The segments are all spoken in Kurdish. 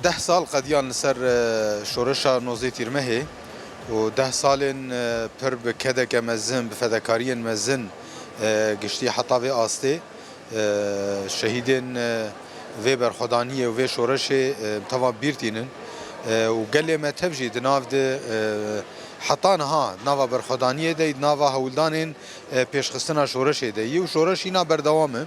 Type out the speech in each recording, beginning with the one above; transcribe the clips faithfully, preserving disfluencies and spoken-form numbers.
Deh sal qediyan li ser, e, şoreşa nozdeh Tîrmehê û deh salên, e, pir bi kedeke mezin, bi fedekariyên mezin, e, giştî heta vê astê, e, şehîdên, e, vê berxwedaniyê û vê şoreşê, e, teva bîr tînin, e, û gelê me tev jî di nav de, e, heta niha di nava berxwedaniyê de, di nava hewldanên, e, pêşxistina şoreşê de yî û şoreş hîna berdewam e.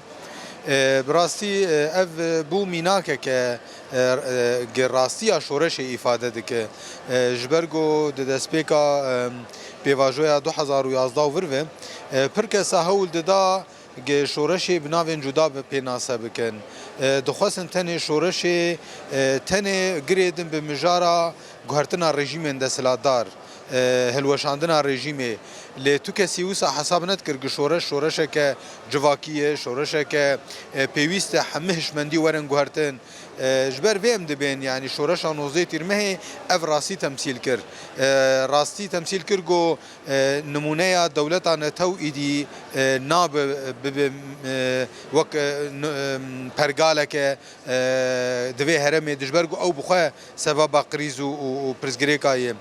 E, bi rastî, e, ev, e, bû mînakeke, e, e, ge rastiya şoreşê îfade dike. E, ji ber ku di destpêka, e, pêvajoya du hezar û yazdeh û vir ve, e, pir kesa hewl dida ge şoreşê bi navên cuda bi pênase bikin. E, dixwestin tenê şoreşê, e, tenê girêdin bi mijara guhertina rejîmên desthilatdar, e, hilweşandina rejîmê. Lê tu kesî wisa hesab nedikir ku şoreş, şoreşeke civakî ye, şoreşeke, e, pêwîst e hemî hişmendî werin guhertin. E, ji ber vê em dibên, yanî şoreşa nozdeh Tîrmehê ev rastî temsîl kir. E, rastî temsîl kir ku, e, nimûneya dewleta netew îdî, e, nabe, bibe, e, wek, e, n-, e, pergaleke, e, di vê herêmê de, ji ber ku ew bi xwe sebeba krîz û, û, û pirsgirêka ye.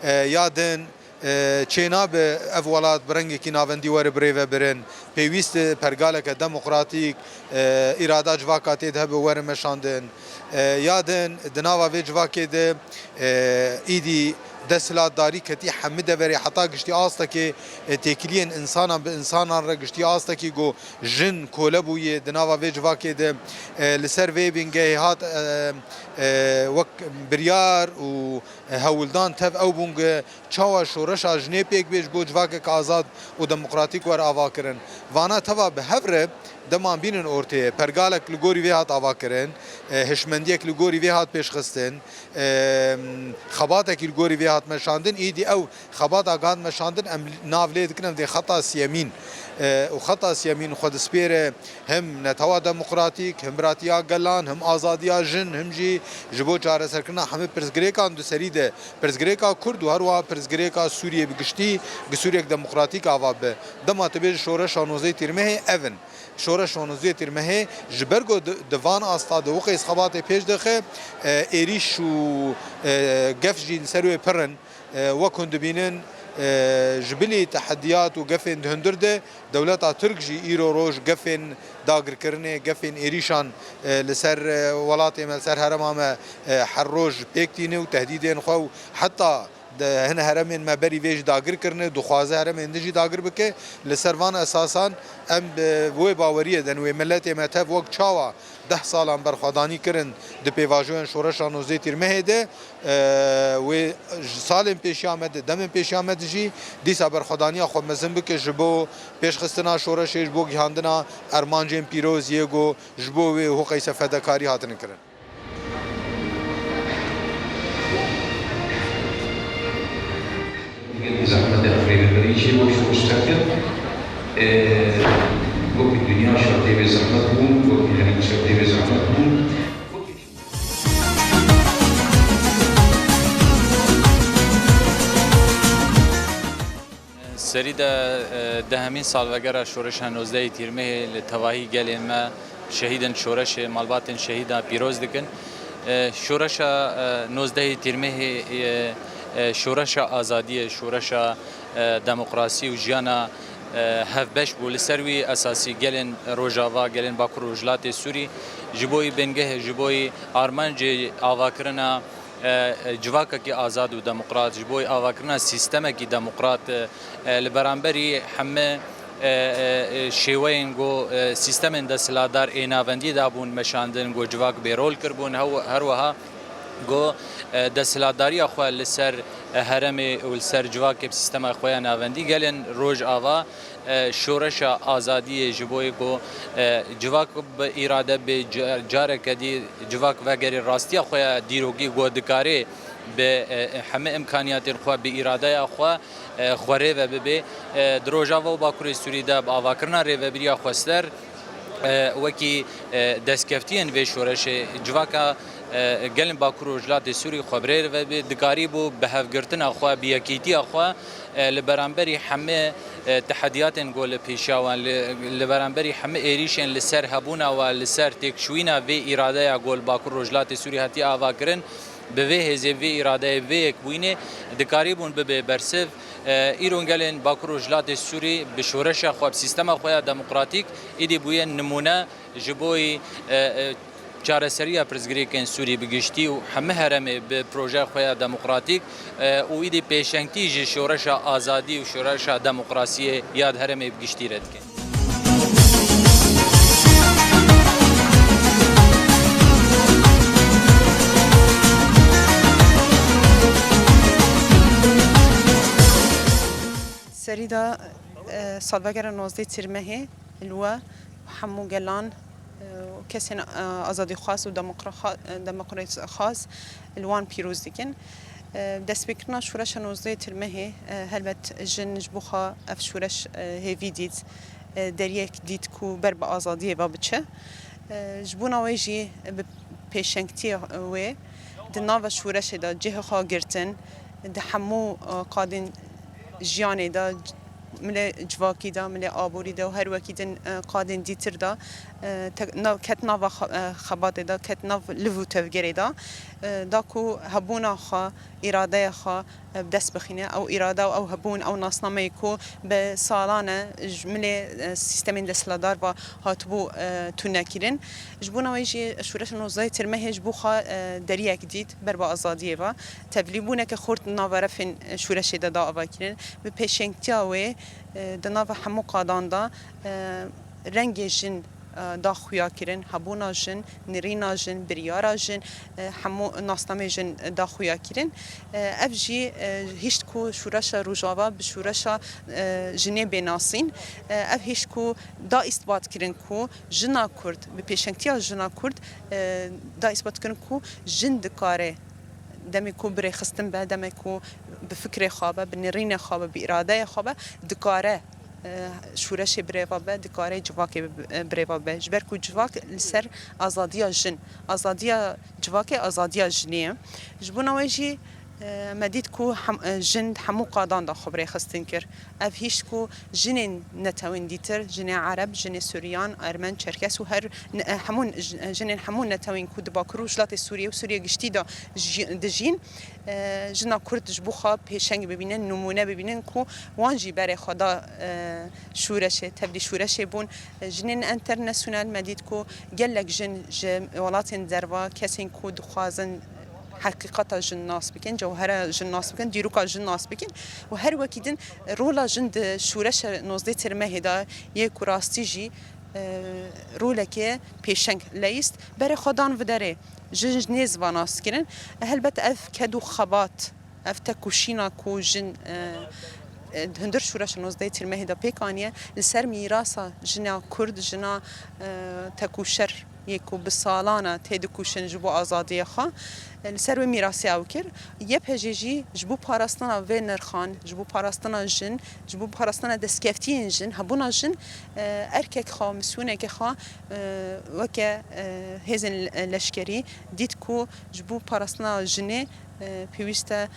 E, ya din, e, çênabe ev welat bi rengekî navendî were birêvebirin. Pêwîst e pergaleke demokratîk, e, îrada civaka tê de hebe were meşandin. E, ya din di nava vê civakê de, e, îdî desthilatdarî ketî hemî deverê heta giştî astekê, e, têkiliyên însanan bi însanan re giştî astekî ku jin kole bûye di nava vê civakê de, e, li ser vê bingehê hat, e, e, wek biryar û hewldan tev ew bûn ku çawa şoreşa jinê pêk bê ji bo civakek azad û demokratîk were avakirin. Vana teva bi hev re dema em bînin ortê, pergalek li gorî vê hat avakirin, e, hişmendiyek li gorî vê hat pêşxistin, e, xebatekî li gorî vê hat meşandin, îdî ew xebata ku hat meşandin, em nav lê dikin, em dê xeta siyemîn. E, û xeta siyemîn xwe dispêre him netewa demokratîk, him biratiya gelan, him azadiya jin, him jî ji bo çareserkirina hemî pirsgirêkan di serî de, pirsgirêka Kurd û her wiha pirsgirêka Sûriyê bi giştî, bi Sûriyek demokratîk ava be. Dema tu bêjî şoreşa nozdeh Tîrmehê ev in. Şoreşa nozdeh Tîrmehê ji ber ku di, di van asta de wixêz xebatê pêş dixe, e, êrîş û, e, gef jî li ser wê pir in. E, wek hûn dibînin, e, ji bilî tehediyat û gefên di hundir de dewleta Tirk jî îro roj gefên dagirkirinê, gefên êrîşan, e, li ser, e, welatê me, li ser herêma me, e, her roj pêk tîne û tehdîdên xwe û heta di hin herêmên me berî vê jî dagir kirine, dixwaze herêmên din jî dagir bike. Li ser van esasan em bi wê baweriyê de in, wê miletê me tev wek çawa deh salan berxwedanî kirin di pêvajoyên şoreşa nozdeh Tîrmehê de, e, wê ji salên pêşiya me de, demên pêşiya me de jî dîsa berxwedaniya xwe mezin bike ji bo pêşxistina şoreşê, ji bo gihandina armancên pîroz yê ku ji bo wê û qeyse fedekarî hatine kirin. Gelî zehmet e, rêveberî jê bo şoreş derket. E, wekî dinya şertê vê zehmet bûn, wekî herêm şertê vê zehmet bûn. Serî de, e, dehemîn salvegera şoreşa nozdehê Tîrmehê li tevahî gelê me, şehîdên şoreşê, malbatên şehîdan pîroz dikin. E, şoreşa, e, nozdehê Tîrmehê, e, e, şoreşa azadiyê, şoreşa, e, demokrasî û jiyana, e, hevbeş bû. Li ser wî esasî gelên Rojava, gelên Bakur Rojhilatê Sûrî ji bo wî bingehê, ji bo wî armancê avakirina, e, e, civakekî azad û demokrat, ji bo avakirina sîstemekî demokrat, e, e, li beramberî hemî, e, e, e, şêweyên ku, e, sîstemên desthilatdar ê navendî dabûn meşandin, ku civak bêrol kiribûn, hew-, her wiha ku, e, desthilatdariya xwe li ser, e, herêmê û li ser civakê bi sîstema xwe ya navendî gelên Rojava, e, şoreşa azadiyê ji bo yê ku, e, civak bi îrade bê, ca-, careke dî civak vegerê rastiya xwe ya dîrokî ku dikarê bi, e, hemî îmkaniyatên xwe, bi îradeya xwe, e, xwe rêve bibe. E, di Rojava û Bakurê Sûrî de bi avakirina rêvebiriya xwesler, e, wekî, e, destkeftiyên vê şoreşê civaka E, gelên Bakur Rojhilatê Sûrî xwe bi rê ve bê, dikarîbû bi hevgirtina xwe, bi yekîtiya xwe, e, li beramberî hemî, e, tehediyatên ku li pêşiya wan, li, li beramberî hemî êrîşên li ser hebûna we, li ser têkçûyîna vê îradeya ku li Bakur Rojhilatê Sûrî hatiye avakirin, bi vê hêzê, vê îradeyê, vê yekbûyînê dikarîbûn bibe bersiv. E, îro gelên Bakur Rojhilatê Sûrî bi şoreşa xwe, bi sîstema xwe ya demokratîk, îdî bûye nimûne ji bo, e, e, çareseriya pirsgirêkên Sûrî bi giştî û hemî herêmê bi projeya xwe ya demokratîk, e, û îdî pêşengtî ji şoreşa azadî û şoreşa demokrasiyê ya di herêmê bi giştî re dikin. Serî de, e, salvegera nozdeh Tîrmehê li we hemû gelan, e, û kesên, e, azadîxwaz û demokraxa-, e, demokratxwaz li wan pîroz dikin. E, destpêkirina şoreşa nozdeh Tîrmehê, e, helbet jin ji bo xwe ev şoreş, e, hêvî dît, e, deriyek dît ku ber bi azadiyê ve biçe. E, ji bona wê jî bi pêşengtiya wê di nava şoreşê de cihê xwe girtin, di hemû, e, qadên jiyanê de, milê civakî de, milê aborî de û her wekî din, e, qadên dîtir de, e, te-, na-, ket nava xe-, e, xebatê de, ket nav liv û tevgerê de, e, da ku hebûna xwe, îradeya xwe, e, bi dest bixîne. Ew îrade û ew hebûn, ew nasnameyê ku bi salan e ji milê, e, sîstemên desthilatdar ve hatibû, e, tunekirin. Ji bona wê jî şoreşa nozdehê Tîrmehê ji bo xwe, e, deriyek dît ber bi azadiyê ve. Tevlîbûneke xurt nava refên, e, şoreşê de da avakirin. Bi pêşengtiya wê, e, di nava hemû qadan de, e, rengê jin, e, da xuya kirin, hebûna jin, nirîna jin, biryara jin, e, hemû nasnamê jin da xuya kirin. E, ev jî, e, hişt ku şoreşa Rojava bi şoreşa, e, jinê bê nasîn. E, ev hişt ku da îsbat kirin ku jina Kurd, bi pêşengtiya jina Kurd, e, da îsbat kirin ku jin dikare demê ku bi rêxistin be, demê ku bi fikrê xwe be, bi nirînê xwe be, bi îradeyê xwe be, dikare, e, şoreşê bi rê ve be, dikare civakê bi, bi rê ve be. Ji ber ku civak li ser azadiya jin, azadiya civakê azadiya jinê ye. Ji bona wê jî, e, me dît ku hem, e, jin di hemû qadan de xwe bi rêxistin kir. Ev hişt ku jinên netewên dîtir, jinê Ereb, jinê Suryan, Ermen, Çerkes û her ne-, hemû jin-, jinên hemû netewên ku di Bakur û Rojhilatê Sûriyê û Sûriye giştî de jî-, dijîn, e, jina Kurd ji bo xwe pêşeng bibînin, nimûne bibînin ku wan jî berê xwe da, e, şûreşê, tevlî şûreşê bûn. Jinên enternasyonal me dît ku gelek jin ji welatên derva, kesên ku dixwazin heqîqeta jin nas bikin, cewhera jin nas bikin, dîroka jin nas bikin û her wekî din rola jin di şoreşa nozdeh Tîrmehê de yê ku rastî jî, e, roleke pêşeng leyîst. Berê xwe dan viderê, jin ji nêz va nas kirin. Helbet ev ked û xebat, ev tekoşîna ku jin, e, e, di hundir şoreşa nozdeh Tîrmehê de pêk aniye, li ser mîrasa jina Kurd, jina, e, tekoşer yê ku bi salan e têdikoşin ji bo azadiyê xwe, e, li ser wê mîrasê ew kir. Y P G jî ji bo parastina vê nirxan, ji bo parastina jin, ji bo parastina destkeftiyên jin, hebûna jin, e, erkek xwe, misyoneke xwe, e, weke, e, hêzên le-, leşkerî dît ku ji bo parastina jinê, e, pêwîst e,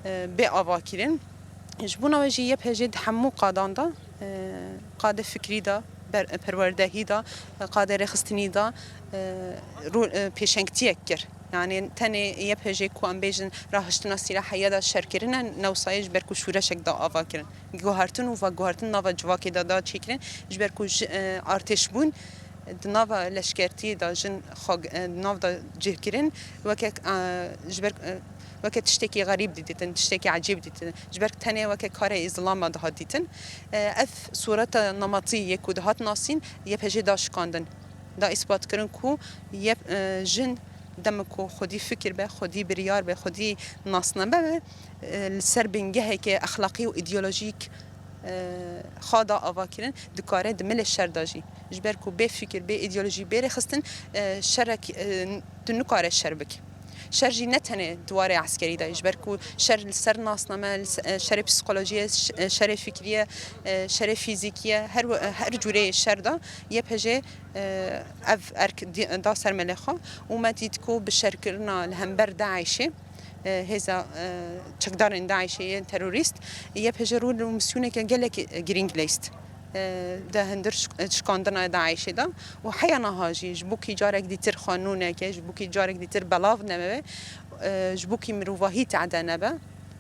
e, bê avakirin. Ji bona wê jî Y P G di hemû qadan de, e, qadê fikrî de, ber-, perwerdehî de, qadê rêxistinî de, e, ro-, e, pêşengtiyek kir. Yanî tenê Y P G ku em bêjin rahiştina sîlahê ya da şerkirine, ne wisa ye, ji ber ku şûreşek da ava kirin. Guhertin û veguhertin nava civakê de da çêkirin, ji ber ku ji, e, artêşbûn di nava leşkertiyê de jin xwe, e, di nav de cih kirin, weke, e, ji ber, e, weke tiştekî xerîb didîtin, tiştekî ecêb didîtin. Ji ber tenê weke karê îzlama dihat dîtin. E, ev sureta nemetî yê ku dihat nasîn, Y P G da şikandin. Da îspat kirin ku yê, e, jin demek ku xwedî fikir be, xwedî biryar be, xwedî nasname be, e, li ser bingeheke exlaqî û îdeolojîk, e, xwe da ava kirin, dikare di milê şer de jî. Ji ber ku bê fikir, bê îdeolojî, bê rêxistin, e, şerek, e, tu nikare şer bikî. Şer jî ne tenê di warê eskerî de ye, ji ber ku şer li ser nasname, li se-, şerê psîkolojiyê, ş-, şerê fikriyê, şerê fîzîkiyê, her we-, her cûreyê şer de Y P J, e, ev erk di-, da ser melê xwe û me dît ku bi şerkirina li hember DAIŞê, e, hêza, e, çekdarên DAIŞê yên terorîst, Y P J rol û misyoneke gelek girîng leyst. E, di hundir şik-, şikandina DAIŞê de û heya niha jî ji bo kî carek dîtir xwe nû neke, ji bo kî carek dîtir belav nebe, e, ji bo kî mirovahî tade nebe,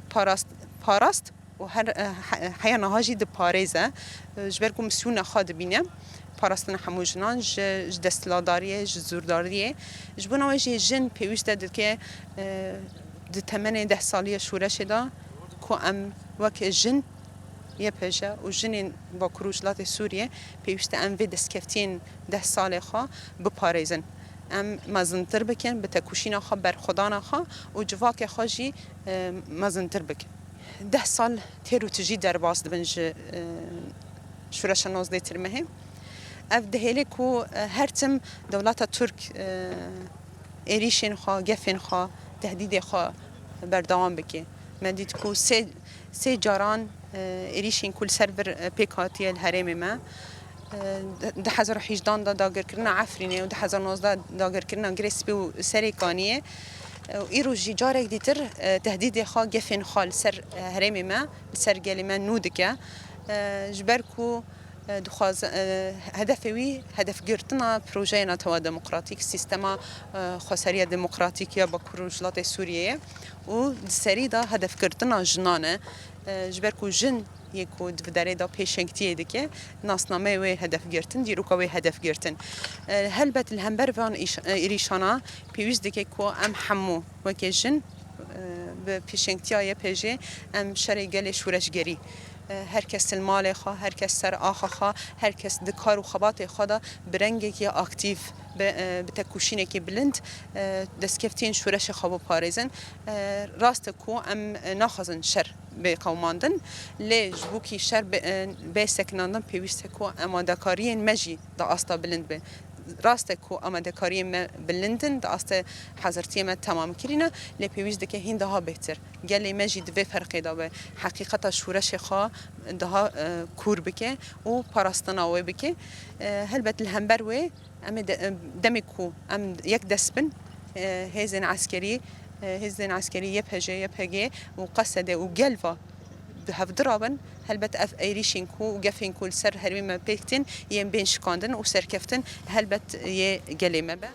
parast, parast û her, e, he-, heya niha jî diparêze. E, ji ber ku misyona xwe dibîne, parastina hemû jinan ji, ji desthilatdariyê, ji zûrdariyê. Ji bona wê jî jin pêwîst e dike, e, di temenê deh salî ya şoreşê de ku em wek jin Y P J û jinên Bakur û Rojhilatê Sûriyê pêwîst e em vê destkeftiyên deh salê xwe biparêzin. Em mezintir bikin, bi tekoşîna xwe, berxwedana xwe û civakê xwe jî, e, mezintir bikin. Deh sal têr û tijî derbas dibin ji, e, şoreşa nozdeh Tirmehê. Ev dihêle ku, e, her tim dewleta Tirk, e, êrîşên xwe, gefên xwe, tehdîdê xwe berdewam bike. Me dît ku sê, sê caran, e, êrîşên ku li ser vir, e, pêk hatiye li herêmê me. E, di du hezar û hejdehan de dagirkirina Efrînê û du hezar nozdeh dagirkirina Girê Spî û Serê Kaniyê. E, û îro jî carek dîtir, e, tehdîdê xwe, gefên xwe li ser, e, herêmê me, li ser gelê me nû dike. E, ji ber ku, e, dixwaze, e, hedefê wî hedefgirtina projeyê netewa demokratîk, sîstema, e, xweseriya demokratîk ya Bakur û Rojhilatê Sûriyeyê û di serî de hedefgirtina jinan e. E, ji ber ku jin yê ku di vê derê de pêşengtiyê dike, nasnameyê wê hedefgirtin, dîroka wê hedefgirtin. E, helbet li hember van îş-, e, êrîşana pêwîst dike ku em hemû weke jin, e, bi pêşengtiya Y P J em şerê gelê şoreşgerî, e, her kes li malê xwe, her kes ser axa xwe, her kes di kar û xebatê xwe de bi rengekî aktîf, bi, e, bi tekoşînekî bilind, e, destkeftiyên şoreşê xwe biparêzin. E, rast e ku em, e, naxwazin şer bê qewimandin, lê ji bo kî şer bê, e, bê sekinandin pêwîst e ku amadekariyên me jî di asta bilind be. Rast e ku amadekariyên me bilind in, di astê hazirtiyê me temamkirî ne, lê pêwîst dike hîn daha bêhtir. Gelê me jî di vê ferqê de be, heqîqeta şoreşê xwe daha, e, kûr bike û parastina wê bike. E, helbet li hember wê em ê de, e, demê ku em yek dest bin, e, hêzên eskerî, e, hêzên eskerî Y P J, Y P G û Q S D û gel ve bi hevdi rabin, helbet ev êrîşên ku û gefên ku li ser herêmê me pêk tên, yên bên şikandin û serkeftin helbet yê gelê me be.